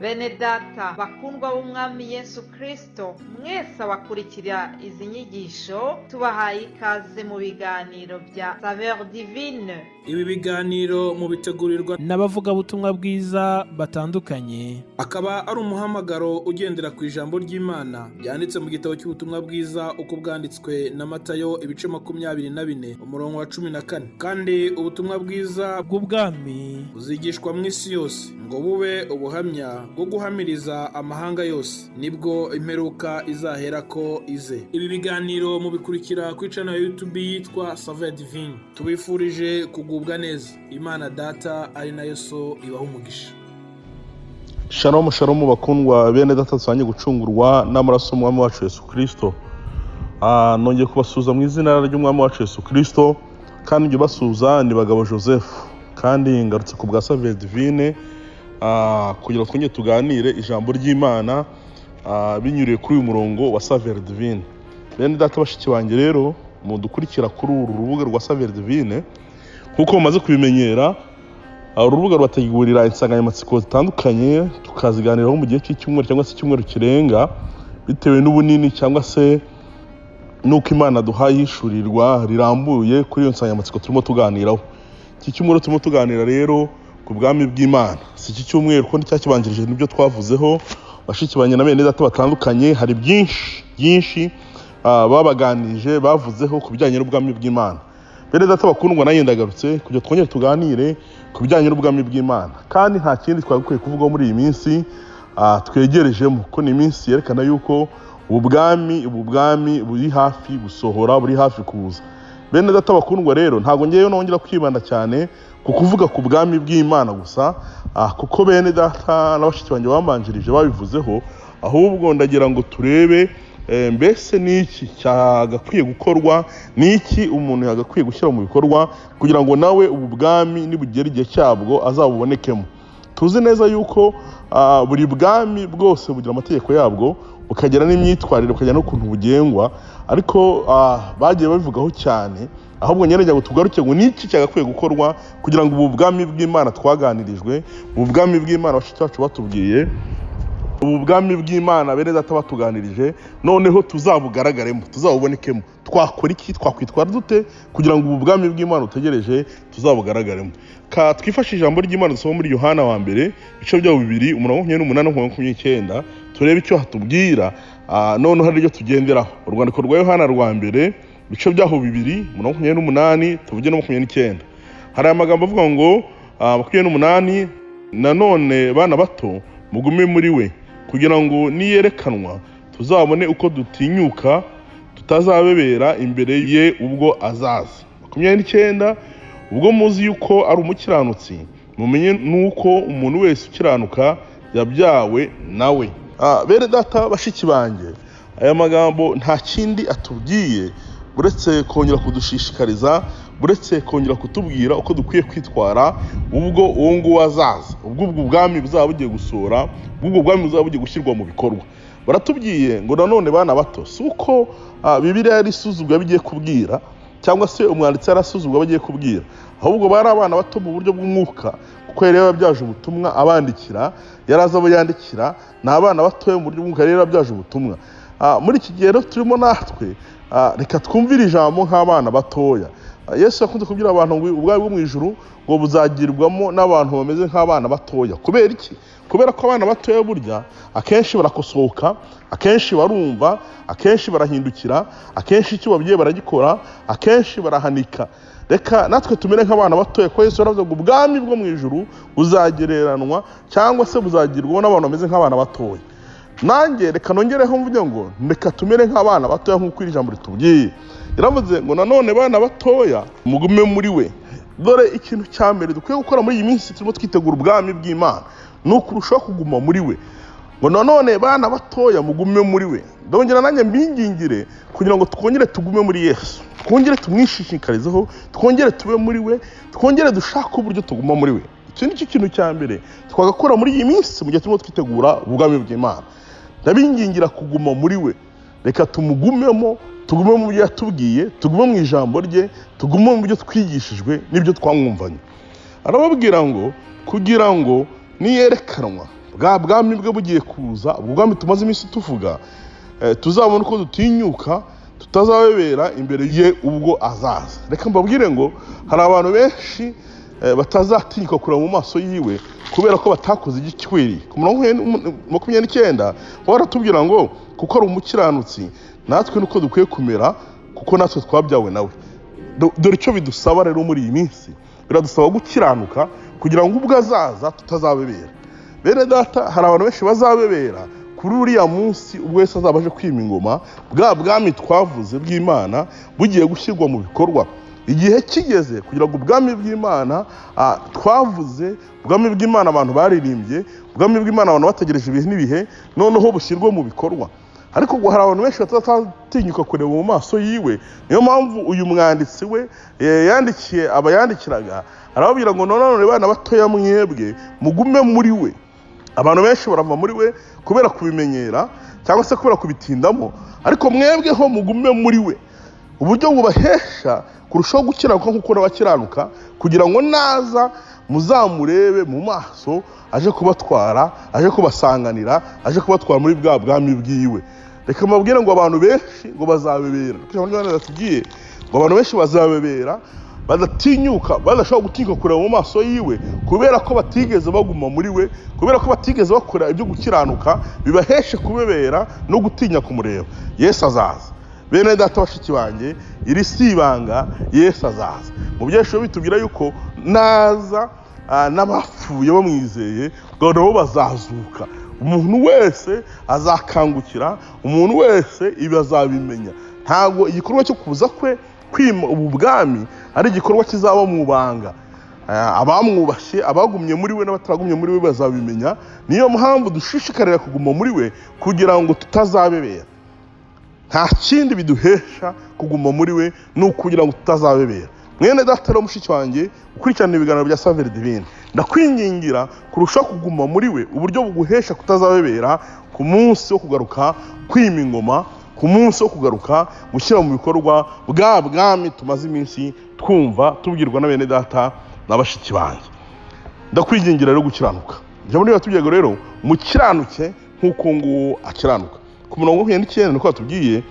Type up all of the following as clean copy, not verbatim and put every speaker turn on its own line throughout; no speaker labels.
Bene data bakundwa b'Umwami Yesu Kristo, mwese abakurikira izi nyigisho, tubahaye ikaze mu biganiro bya Saveur Divine.
Ibi biganiro mubitegurirwa
n'abavugabutumwa bwiza batandukanye.
Akaba ari umuhamagaro ugendera ku ijambo ry'Imana ryanditse mu gitabo cy'ubutumwa bwiza uko bwanditswe na Matayo, ibice 24, umurongo wa 14. Kandi ubutumwa bwiza
bw'ubwami
buzigishwa mu isi yose ngo bube ubuhamya bwo guhamiriza amahanga yose, nibwo imperuka izaherako ize. Ibi biganiro mubikurikira kuri channel ya YouTube yitwa Saveur Divine. Tubifurije kugubwa neza. Imana Data ari nayo So ibaha umugisha.
Shalom, shalom, bakundwa bene data dusangiye gucungurwa n'amaraso y'Umwami wacu Yesu Kirisito. Nongeye kubasuhuza mu izina ry'Umwami wacu Yesu Kirisito, kandi njye ubasuhuza ni Bagabo Joseph, kandi ngarutse ku bwa Saveur Divine kugira ngo twongere tuganire ijambo ry'Imana binyuriye kuri uyu murongo wa Saveur Divine. Bene data, bashiki banjye rero mudukurikira kuri uru rubuga rwa Saveur Divine, nk'uko mumaze kubimenyera, uru rubuga rubategurira insanganyamatsiko zitandukanye, tukaziganiraho mu gihe cy'icyumweru cyangwa se icyumweru kirenga, bitewe n'ubunini cyangwa se n'uko Imana duhaye ihishurirwa rirambuye kuri iyo nsanganyamatsiko turimo tuganiraho. Iki cyumweru turimo tuganira rero ku bwami bw'Imana. Si iki cyumweru kuko n'icyakibanjirije nibyo twavuzeho. Bashiki banjye na bene data batandukanye hari byinshi byinshi babaganirije, bavuzeho ku bijyanye n'ubwami bw'Imana. Bene data bakundwa, nanjye ndagarutse kugira twongere tuganire ku bijyanye n'ubwami bw'Imana, kandi nta kindi twagakwiye kuvugaho muri iyi minsi twegerejemo, ko ni iminsi yerekana yuko ubu bwami buri hafi gusohora, buri hafi kuza. Bene data bakundwa rero, ntabwo ngewe nongera kwibanda cyane ku kuvuga ku bwami bw'Imana gusa, kuko bene data na bashiki banjye bambanjirije babivuzeho. Ahubwo ndagira ngo turebe mbese ni iki cyagakwiye gukorwa, ni iki umuntu yagakwiye gushyira mu bikorwa kugira ngo nawe ubu bwami nibugera igihe cyabwo azabubonekemo. Tuzi neza yuko buri bwami bwose bugira amategeko yabwo, bukagira n'imyitwarire, bukagira n'ukuntu bugengwa, ariko bagiye babivugaho cyane. Ahubwo nyine ngo tugaruke ngo ni iki cyagakwiye gukorwa kugira ngo ubu bwami bw'Imana twaganirijwe, ubu bwami bw'Imana bashiki bacu batubwiye, ubu bwami bw'Imana bene data batuganirije, noneho tuzabugaragaremo, tuzabubonekemo. Twakora iki? Twakwitwara dute kugira ngo ubu bwami bw'Imana butegereje tuzabugaragaremo? Ka twifashe ijambo ry'Imana dusoma muri Yohana wa mbere, ibice byawo 2, umurongo 28 na 29, turebe icyo hatubwira, noneho hari iryo tugenderaho. Urwandiko rwa Yohana rwa mbere, ibice byaho 2, umurongo 28 tuvuge no 29. Hari amagambo avuga ngo, 28: "Nanone bana bato, mugume muri we, kugira ngo niyerekanwa tuzabone uko dutinyuka, tutazabebera imbere ye ubwo azaza." 29: "Ubwo muzi yuko ari umukiranutsi, mumenye nuko umuntu wese ukiranuka yabyawe nawe." Bene data, bashiki banjye, aya magambo nta kindi atubwiye uretse kongera kudushishikariza, uretse kongera kutubwira uko dukwiye kwitwara ubwo uwo nguwo azaza, ubwo ubwo bwami buzaba bugiye gusura, ubwo ubwo bwami buzaba bugiye gushyirwa mu bikorwa. Baratubwiye ngo nanone bana bato. Si uko Bibiliya yari isuzugwa bigiye kubwira, cyangwa se umwanditsi yarasuzugwa bagiye kubwira, ahubwo bari abana bato mu buryo bw'umwuka, kuko yari yarabyaje ubutumwa abandikira, yari azi abo yandikira ni abana batoya mu buryo bw'umwuka, yari yarabyaje ubutumwa. Muri iki gihe rero turimo natwe, reka twumvire ijambo nk'abana batoya. Yesu yakunze kubwira abantu ngo ubwami bwo mu ijuru ngo buzagirwamo n'abantu bameze nk'abana batoya. Kubera iki? Kubera ko abana batoya burya akenshi barakosoka, akenshi barumva, akenshi barahindukira, akenshi icyo babwiye baragikora, akenshi barahanika. Reka natwe tumere nk'abana batoya, ko Yesu yaravuze ngo ubwami bwo mu ijuru buzagereranwa cyangwa se buzagirwaho n'abantu bameze nk'abana batoya. Nanjye reka nongereho mvuge ngo reka tumere nk'abana batoya nk'uko iri jambo ritubwiye. Yaravuze ngo nanone bana batoya, mugume muri we. Dore ikintu cya mbere dukwiye gukora muri iyi minsi turimo twitegura ubwami bw'Imana ni ukurushaho kuguma muri we. Ngo nanone bana batoya, mugume muri we. Ndongera nanjye mbingingire kugira ngo twongere tugume muri Yesu, twongere tumwishishikarizeho, twongere tube muri we, twongere dushake uburyo tuguma muri we. Icyo ni cyo kintu cya mbere twagakora muri iyi minsi mu gihe turimo twitegura ubwami bw'Imana. Ndabingingira kuguma muri we. Reka tumugumemo, tugume mu byo yatubwiye, tugume mu ijambo rye, tugume mu byo twigishijwe n'ibyo twamwumvanye. Arababwira ngo kugira ngo niyerekanwa Bwa bwami bwe bugiye kuza, ubwo bwami tumaze iminsi tuvuga, tuzabona uko dutinyuka, tutazabebera imbere ye ubwo azaza. Reka mbabwire ngo hari abantu benshi batazatinyuka kureba mu maso yiwe kubera ko batakoze igikwiriye. Ku murongo 29 baratubwira ngo kuko ari umukiranutsi natwe nuko dukwiye kumera, kuko natwe twabyawe nawe. Dore icyo bidusaba rero muri iyi minsi, biradusaba gukiranuka kugira ngo ubwo azaza tutazabebera. Bene data, hari abantu benshi bazabebera kuri uriya munsi ubwo Yesu azaba aje kwima ingoma, bwa bwami twavuze bw'Imana bugiye gushyirwa mu bikorwa. Igihe kigeze kugira ngo ubwami bw'Imana twavuze, ubwami bw'Imana abantu baririmbye, ubwami bw'Imana abantu bategereje ibihe n'ibihe, noneho bushyirwe mu bikorwa. Ariko ngo hari abantu benshi batazatinyuka kureba mu maso yiwe. Niyo mpamvu uyu mwanditsi we yandikiye abayandikiraga arababwira ngo none bana batoya mwebwe mugume muri we. Abantu benshi barava muri we kubera kubimenyera cyangwa se kubera kubitindamo, ariko mwebweho mugume muri we. Uburyo bubahesha kurushaho gukiranuka nk'uko n'abakiranuka, kugira ngo naza muzamurebe mu maso aje kubatwara, aje kubasanganira, aje kubatwara muri bwa bwami bwiwe. Reka mbabwire ngo abantu benshi ngo bazabebera. Ijambo ry'Imana riratubwiye ngo abantu benshi bazabebera, badatinyuka, badashobora gutinyuka kureba mu maso yiwe kubera ko batigeze baguma muri we, kubera ko batigeze bakora ibyo gukiranuka bibaheshe kubebera no gutinya kumureba. Yesu azaza. Bene data bashiki banjye, iri si ibanga, Yesu azaza. Mu byesho bitubwira yuko naza n'abapfuye bamwizeye ngo nabo bazazuka. Umuntu wese azakangukira, umuntu wese ibi azabimenya. Ntabwo igikorwa cyo kuza kwe kwima ubu bwami ari igikorwa kizaba mu banga. Abamwubashye, abagumye muri we n'abataragumye muri we bazabimenya. Niyo mpamvu dushishikarira kuguma muri we kugira ngo tutazabebera. Nta kindi biduhesha kuguma muri we ni ukugira ngo tutazabebera. Mwene data rero mushiki wanjye ukurikirana ibiganiro bya Saveur Divine, ndakwingingira kurushaho kuguma muri we, uburyo buguhesha kutazabebera ku munsi wo kugaruka kwima ingoma, ku munsi wo kugaruka gushyira mu bikorwa bwa bwami tumaze iminsi twumva tubwirwa na bene data na bashiki banjye. Ndakwingingira rero gukiranuka. Ijambo ry'Imana ngo rero mukiranuke nk'uko nguwo akiranuka. Ku murongo 29 niko batubwiye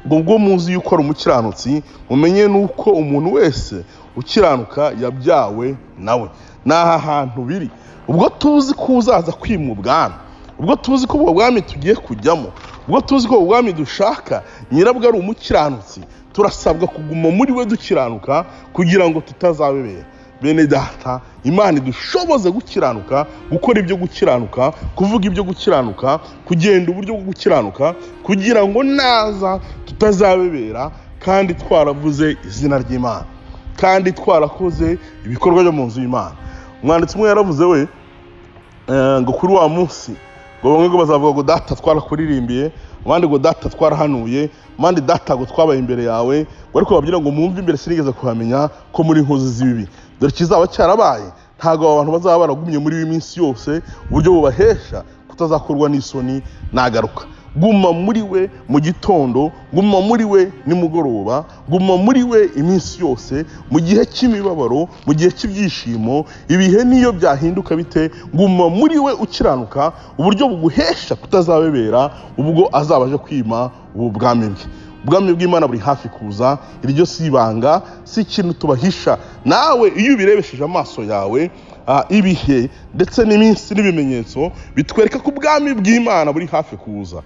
ngo ubwo muzi yuko ari umukiranutsi, mumenye nuko umuntu wese ukiranuka yabyawe nawe. Ni aha hantu biri. Ubwo tuzi ko uzaza kwima ubwami, ubwo tuzi ko ubwo bwami tugiye kujyamo, ubwo tuzi ko ubwo bwami dushaka nyirabwo ari umukiranutsi, turasabwa kuguma muri we dukiranuka kugira ngo tutazabebera. Bene data, Imana idushoboze gukiranuka, gukora ibyo gukiranuka, kuvuga ibyo gukiranuka, kugenda uburyo bwo gukiranuka, kugira ngo naza tutazabebera kandi twaravuze izina ry'Imana, kandi twarakoze ibikorwa byo mu nzu y'Imana. Umwanditsi umwe yaravuze we ngo kuri wa munsi ngo bamwe ngo bazavuga ngo data twarakurimbiye, abandi ngo data twarahanuye, abandi data ngo twabaye imbere yawe, ngo ariko babwira ngo mwumve imbere sinigeze kuhamenya ko muri inkozi z'ibibi. Dore kizaba cyarabaye, ntabwo abo bantu bazaba baragumye muri iyi minsi yose uburyo bubahesha kutazakorwa n'isoni nagaruka. Guma muri we mu gitondo, guma muri we nimugoroba, guma muri we iminsi yose, mu gihe cy'imibabaro, mu gihe cy'ibyishimo, ibihe niyo byahinduka bite, guma muri we ukiranuka, uburyo buguhesha kutazabebera ubwo azaba aje kwima ubu bwami bwe. Ubwami bw'Imana buri hafi kuza, iryo si ibanga, si ikintu tubahisha. Nawe iyo ubirebesheje amaso yawe, ibihe ndetse n'iminsi n'ibimenyetso bitwereka ko ubwami bw'Imana buri hafi kuza.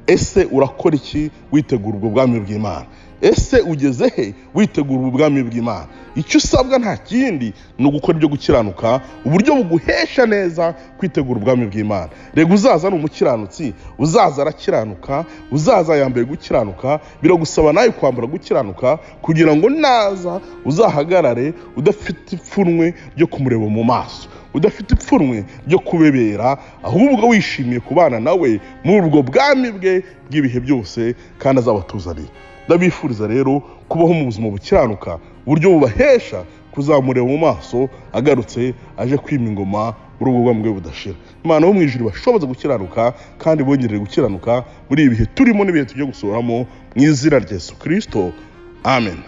Ese urakora iki witegura ubwo bwami bw'Imana? Ese ugeze he witegura ubwo bwami bw'Imana? Icyo usabwa nta kindi ni ugukora ibyo gukiranuka, uburyo buguhesha neza kwitegura ubwami bw'Imana. Rega uzaza ni umukiranutsi, uzaza arakiranuka, uzaza yambaye gukiranuka. Biragusaba nawe kwambara gukiranuka kugira ngo naza uzahagarare udafite ipfunwe ryo kumureba mu maso, udafite ipfunwe ryo kubebera, ahubwo wishimiye kubana nawe muri ubwo bwami bwe bw'ibihe byose kandi azabatuzaniye. Ndabifuriza rero kubaho mu buzima bukiranuka, uburyo bubahesha kuzamureba mu maso agarutse aje kwima ingoma muri ubwo bwami bwe budashira. Imana yo mu ijuru ibashoboze gukiranuka kandi bongerere gukiranuka muri ibi bihe turimo n'ibihe tugiye gusohoramo, mu izina rya Yesu Kristo, amen.